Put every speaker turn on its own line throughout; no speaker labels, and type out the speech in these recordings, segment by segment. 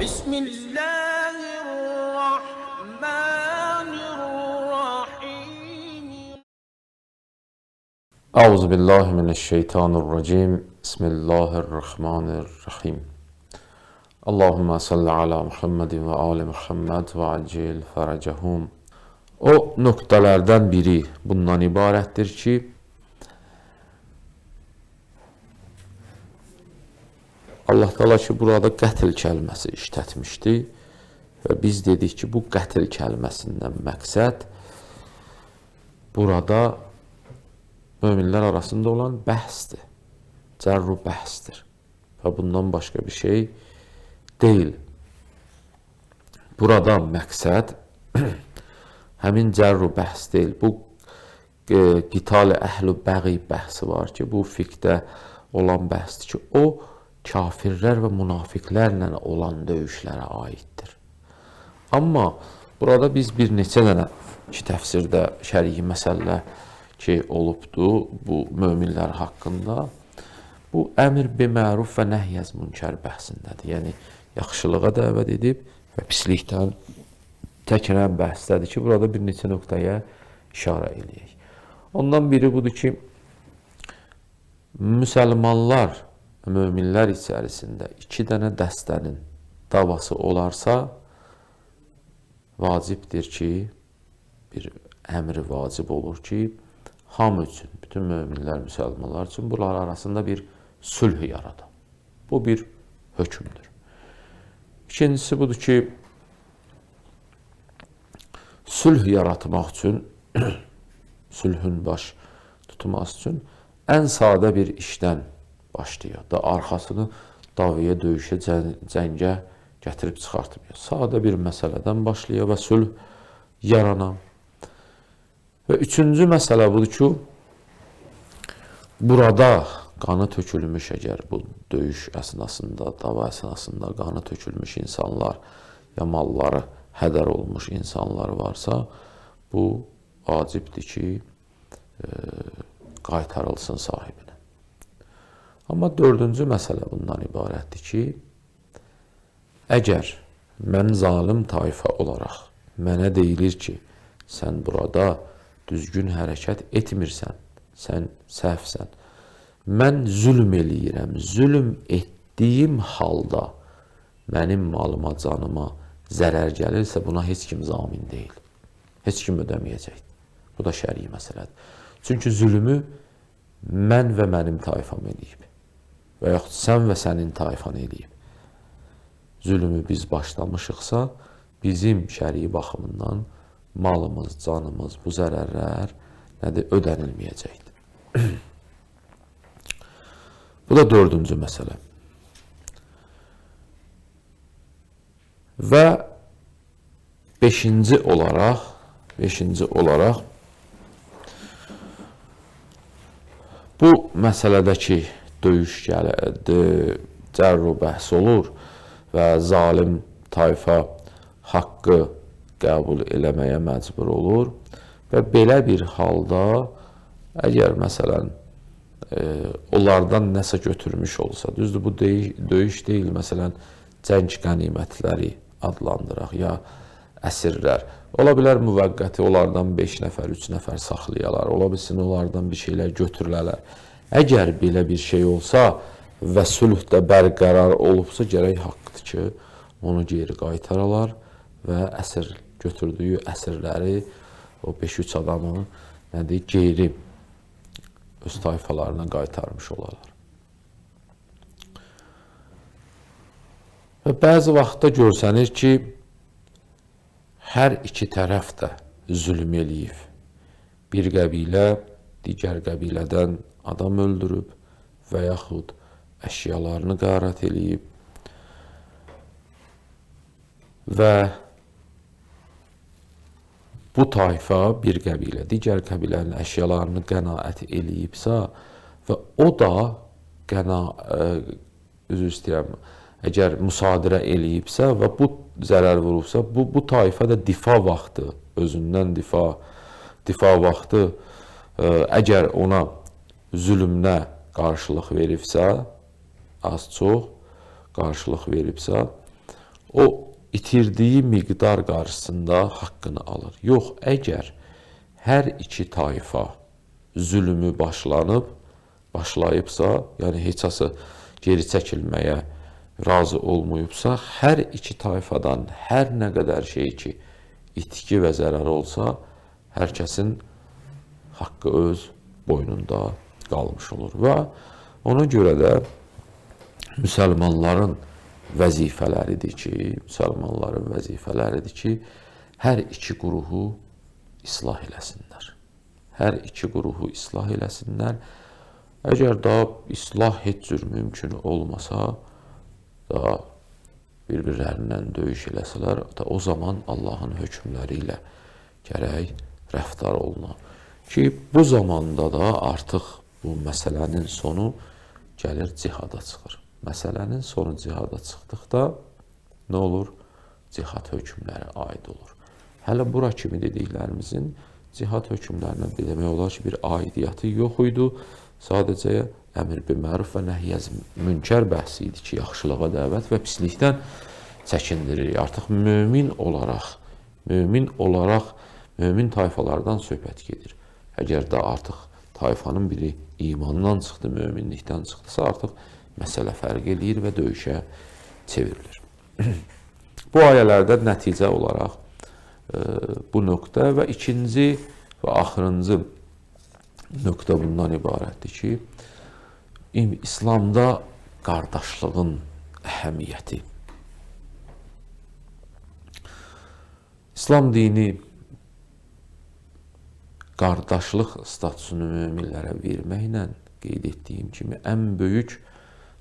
بسم الله الرحمن الرحيم.
Euzu billahi mineşşeytanirracim. Bismillahirrahmanirrahim. Allahümme salli ala Muhammedin və ali Muhammed və acil fərəcəhum. O nöqtələrdən biri bundan ibarətdir ki, Allah Teala ki burada qətl kəlməsi işlətmişdi və biz dedik ki, bu qətl kəlməsindən məqsəd burada möminlər arasında olan bəhsdir, cərru bəhsdir və bundan başqa bir şey deyil. Burada məqsəd həmin cərru bəhs deyil. Bu qital-i əhl-i bəği bəhsi var ki, bu fiqhdə olan bəhsdir ki, o kafirlər və münafiqlərlə olan döyüşlərə aiddir. Amma burada biz bir neçə dənə ki, təfsirdə şərii məsələ ki, olubdu bu möminlər haqqında. Bu əmr bi məruf və nəhy-əz münkər bəhsindədir. Yəni, yaxşılığa dəvət edib və pislikdən təkinən bəhsdədir ki, burada bir neçə nöqtəyə işarə eləyək. Ondan biri budur ki, müsəlmanlar, möminlər içərisində iki dənə dəstənin davası olarsa, vacibdir ki, bir əmri vacib olur ki, hamı üçün, bütün möminlər, müsəlmanlar üçün bunlar arasında bir sülh yaradan. Bu bir hökmdür. İkincisi budur ki, sülh yaratmaq üçün, sülhün baş tutması üçün ən sadə bir işdən başlayır. Da arxasını davaya, döyüşə, cəngə gətirib çıxartmıyor. Sadə bir məsələdən başlayır və sülh yarana. Və üçüncü məsələ budur ki, burada qanı tökülmüş, əgər bu döyüş əsnasında, dava əsnasında qanı tökülmüş insanlar ya malları hədər olmuş insanlar varsa, bu vacibdir ki, qaytarılsın sahibinə. Amma dördüncü məsələ bundan ibarətdir ki, əgər mən zalim tayfa olaraq mənə deyilir ki, sən burada düzgün hərəkət etmirsən, sən səhvsən, mən zülm eləyirəm, zülm etdiyim halda mənim malıma, canıma zərər gəlirsə, buna heç kim zamin deyil. Heç kim ödəməyəcəkdir. Bu da şərii məsələdir. Çünki zülmü mən və mənim tayfam eləyib və yaxud sən və sənin tayfan eləyib. Zülmü biz başlamışıqsa, bizim şərii baxımından malımız, canımız, bu zərərlər nədir? Ödənilməyəcəkdir. Bu da dördüncü məsələ. Və beşinci olaraq bu məsələdəki döyüş gəlir, cərru bəhs olur və zalim tayfa haqqı qəbul eləməyə məcbur olur və belə bir halda əgər məsələn onlardan nəsə götürmüş olsa, düzdür bu döyüş deyil, məsələn cəng qənimətləri adlandıraq ya əsirlər. Ola bilər müvəqqəti onlardan 5 nəfər, 3 nəfər saxlayalar, ola bilsin onlardan bir şeylər götürülərlər. Əgər belə bir şey olsa və sülh də bərqərar olubsa, gərək haqqdır ki, onu geri qaytaralar və əsir götürdüyü əsirləri, o 5-3 adamı nədir, geri öz tayfalarına qaytarmış olarlar. Və bəzi vaxtda görsənir ki, hər iki tərəf də zülm eləyib. Bir qəbilə digər qəbilədən adam öldürüb və yaxud əşyalarını qarət eləyib və bu tayfa bir qəbilə digər qəbilənin əşyalarını qənaət eləyibsə və o da üzr istəyirəm, əgər müsadirə eləyibsə və bu zərər vurubsa, bu tayfa da difa vaxtı, özündən difa vaxtı, əgər ona zülmünə qarşılıq veribsə, az-çox qarşılıq veribsə, O itirdiyi miqdar qarşısında haqqını alır. Yox, əgər hər iki tayfa zülmü başlayıbsa, yəni heç hası geri çəkilməyə razı olmayıbsa, hər iki tayfadan hər nə qədər şey ki, itki və zərər olsa, hər kəsin haqqı öz boynunda qalmış olur. Və ona görə də müsəlmanların vəzifələridir ki, hər iki qruhu islah eləsinlər. Hər iki qruhu islah eləsinlər. Əgər daha islah heç cür mümkün olmasa, da bir-birlərindən döyüş eləsələr, da o zaman Allahın hökmləri ilə gərək rəftar oluna. Ki, bu zamanda da artıq bu məsələnin sonu gəlir cihada çıxır. Məsələnin sonu cihada çıxdıqda nə olur? Cihad hökmləri aid olur. Hələ bura kimi dediklərimizin cihad hökmlərinə demək olar ki, bir aidiyyatı yox idi. Sadəcə əmr bi məruf və nəhyi münkər bəhsi idi ki, yaxşılığa dəvət və pislikdən çəkindirir. Artıq mömin olaraq, mömin tayfalardan söhbət gedir. Əgər də artıq tayfanın biri imandan çıxdı, möminlikdən çıxdısa, artıq məsələ fərq eləyir və döyüşə çevrilir. Bu ayələrdə nəticə olaraq bu nöqtə və ikinci və axırıncı nöqtə bundan ibarətdir ki, İslamda qardaşlığın əhəmiyyəti. İslam dini qardaşlıq statusunu möminlərə verməklə qeyd etdiyim kimi ən böyük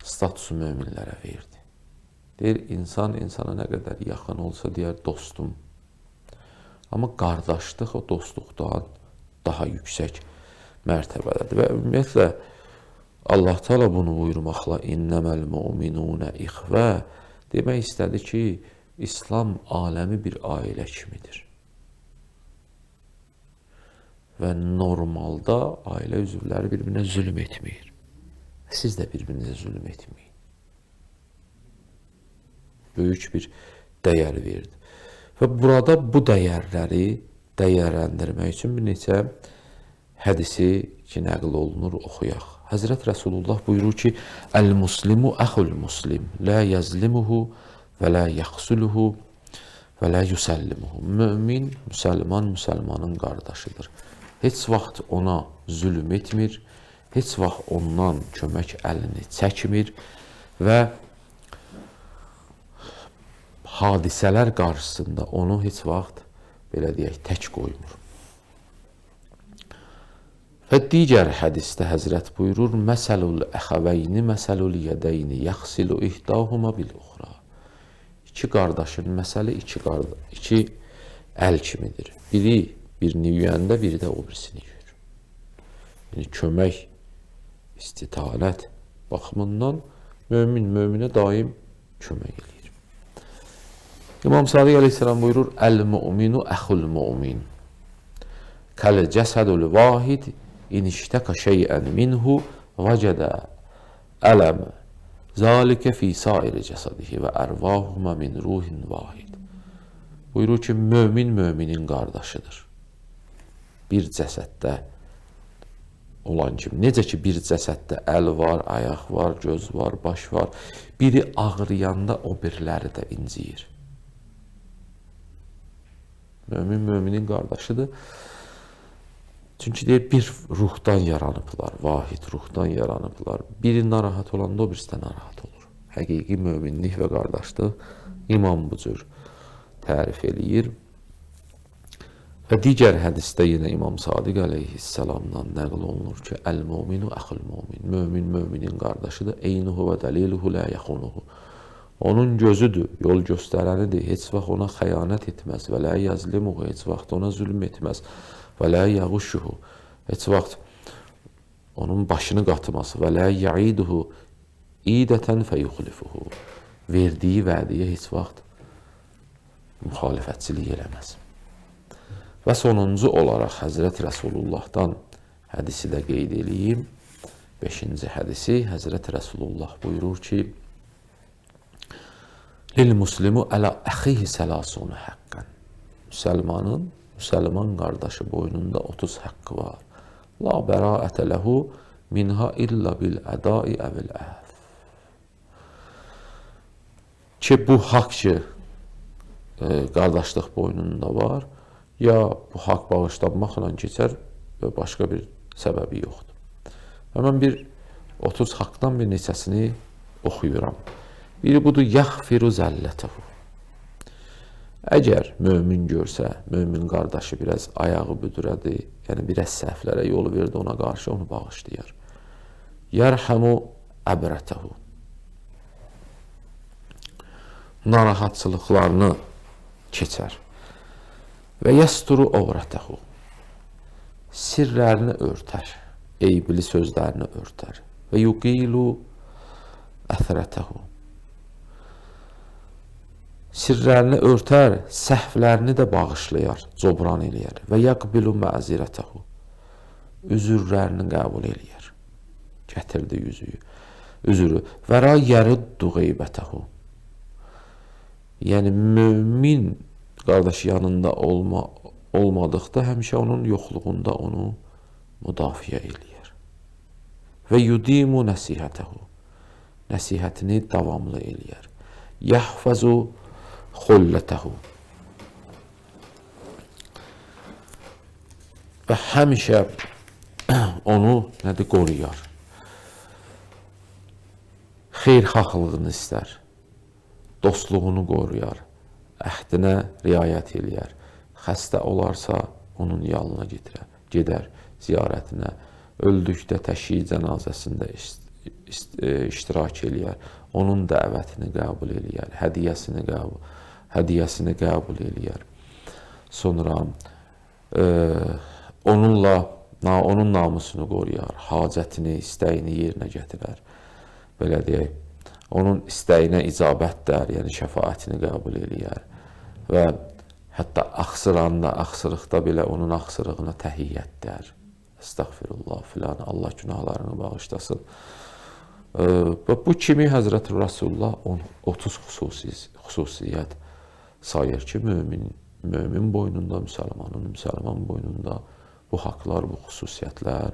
statusu möminlərə verdi. Deyir, insan insana nə qədər yaxın olsa deyər dostum. Amma qardaşlıq o dostluqdan daha yüksək mərtəbədədir. Və ümumiyyətlə Allah Teala bunu buyurmaqla inneməl mu'minune ixvə demək istədi ki, İslam aləmi bir ailə kimidir. Və normalda ailə üzvləri bir-birinə zülm etmir. Siz də bir-birinizə zülm etməyin. Böyük bir dəyər verdi. Və burada bu dəyərləri dəyərləndirmək üçün bir neçə hədisi ki, nəql olunur, oxuyaq. Həzrət Rəsulullah buyurur ki, Əl-muslimu əxul muslim, lə yəzlimuhu və lə yəxsuluhu və lə yüsəllimuhu. Mömin, müsəlman, müsəlmanın qardaşıdır. Heç vaxt ona zülm etmir, heç vaxt ondan kömək əlini çəkmir və hadisələr qarşısında onu heç vaxt, belə deyək, tək qoymur. Və digər hədisdə Həzrət buyurur, Məsəlul əxəvəyni, məsəlul yədəyni, yəxsilu ihdahuma bil uxra. İki qardaşın məsəli iki əl kimidir. Biri birini yuyəndə, biri də o birisini yuyur. Yəni, kömək, istitalət baxımından mömin möminə daim kömək eləyir. İmam Sadiq əleyhissalam buyurur, Əl-mu'minu əxul mu'min. Kəl cəsədul vahid in iştəka şeyən minhu vəcədə ələmə zalikə fi sairi cəsədihi və ərvahuma min ruhin vahid. Buyurur ki, mömin möminin qardaşıdır. Bir cəsəddə olan kimi. Necə ki, bir cəsəddə əl var, ayaq var, göz var, baş var. Biri ağrıyanda o biriləri də inciyir. Mömin möminin qardaşıdır. Çünki deyir, bir ruhdan yaranıblar, vahid ruhdan yaranıblar. Biri narahat olanda o birisi də narahat olur. Həqiqi möminlik və qardaşlıq imam bu cür tərif eləyir. Və digər hədisdə yenə İmam Sadiq əleyhissalamdan nəql olunur ki, Əl-muminu əxul mumin. Mömin möminin qardaşıdır. Eynuhu və dəliluhu lə yaxunuhu. Onun gözüdür, yol göstərənidir, heç vaxt ona xəyanət etməz və lə yazlimuhu, heç vaxt ona zülm etməz və lə yağuşuhu, heç vaxt onun başını qatmaz və lə yaiduhu idətən fəyuxlifuhu, verdiyi vədiyə heç vaxt müxalifətçilik eləməz. Və sonuncu olaraq Həzrət Rəsulullahdan hədisi də qeyd eləyim. 5-ci hədisi Həzrət Rəsulullah buyurur ki, Lil muslimu ələ əxihi səlasunu həqqən. Müsəlmanın, müsəlman qardaşı boynunda 30 haqqı var. La bəraətə ləhu minha illa bil ədai əvil əhv. Ki bu haqq ki qardaşlıq boynunda var, ya bu haqq bağışlanmaqla keçər və başqa bir səbəbi yoxdur. Və mən bir 30 haqqdan bir neçəsini oxuyuram. Biri budur, yəxfiru zəllətəhu. Əgər mömin görsə, mömin qardaşı biraz ayağı büdürədir, yəni biraz səhvlərə yol verdi ona qarşı, onu bağışlayar. Yərhəmu əbrətəhu. Narahatçılıqlarını keçər. Və yəsturu övrətəhu. Sirlərini örtər, eybli sözlərini örtər. Və yuqilu əþrətəhu. Sirlərini örtər, səhvlərini də bağışlayar, cobran eləyər. Və yəqbilu məzirətəhu. Üzürlərini qəbul eləyər. Gətirdi yüzüyü. Üzürü. Və ra yəruddu qeybətəhu. Yəni, mömin qardaşı yanında olmadıqda həmişə onun yoxluğunda onu müdafiə eləyər. Və yudimu nəsihətəhu. Nəsihətini davamlı eləyər. Yəhfəzu xullətəhu. Və həmişə onu nədir, qoruyar. Xeyirxahlığını istər. Dostluğunu qoruyar. Əhdinə riayət eləyər. Xəstə olarsa onun yanına gedər ziyarətinə. Öldükdə təşyi cənazəsində iştirak eləyər. Onun dəvətini qəbul eləyər. Hədiyyəsini qəbul eləyər. Sonra onunla onun namusunu qoruyar, hacətini, istəyini yerinə gətirər. Belə deyək, onun istəyinə icabət dər, yəni şəfaətini qəbul eləyər və hətta axsıranda, axsırıqda belə onun axsırığına təhiyyət dər. Əstəğfirullah filan, Allah günahlarını bağışlasın. Və bu kimi Həzrət Rasulullah 30 xüsusiyyət sayır ki, mömin boynunda, müsəlmanın müsəlman boynunda bu haqlar, bu xüsusiyyətlər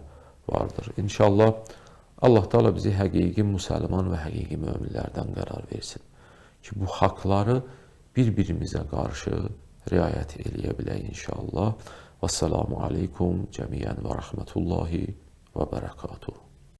vardır. İnşallah Allah Teala bizi həqiqi müsəlman və həqiqi möminlərdən qərar versin ki, bu haqları bir-birimizə qarşı riayət eləyə bilək inşallah. Vəssalamu aleykum cəmiyyən və rəhmətullahi və bərəkatuhu.